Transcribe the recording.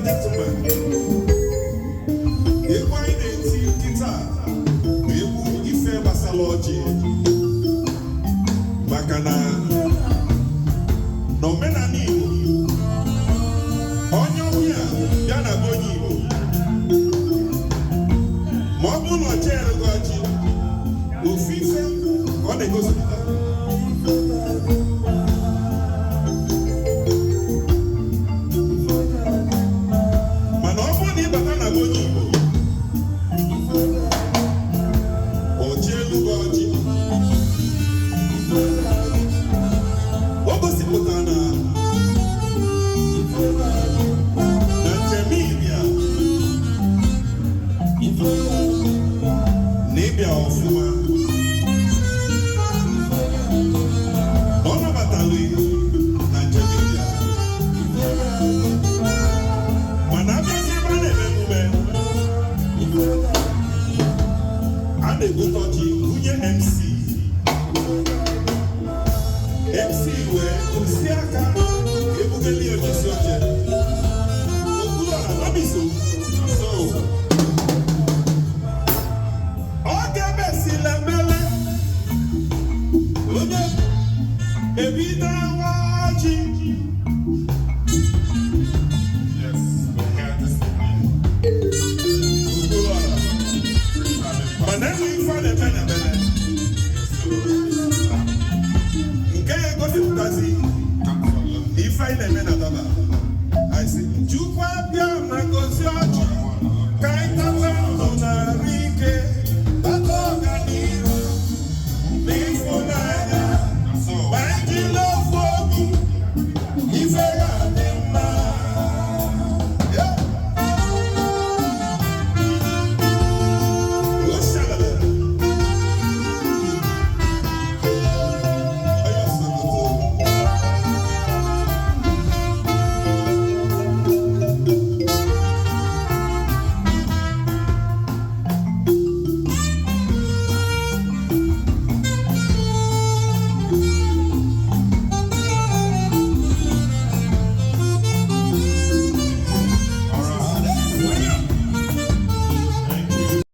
And gentlemen, egwu anyị na-eti kịta bụ egwu ife gbasara ọjị, maka na n'omenala Igbo, onye ọbịa bịa na be onye Igbo, ma ọ bụrụ na ọ chere gị ọjị, ofu ife ka ọ na-egosipụta. Mana ọ bụrụ na ị bata na be onye Igbo, ọ elu gị ọjị, o gosipụtara na njem ịbịa na ịbịa ọfụma, na ọ nabatara na njem ịbịa. Mana abịazi ebe a na-eme emume, a na-ebute ọjị bunye MC. MC wee si aka ebugeli onyeisi oche Okwuluọra nobiso so ọ ga-emesila mele onye ebido awa ọjị. Yes, we're here this evening. Okwuluọra, mana enwe ife a na-eme na mele nke ya egosipụtazi Come from London. na ife anyị na-eme na daba anyị sị Chukwu abịa ma.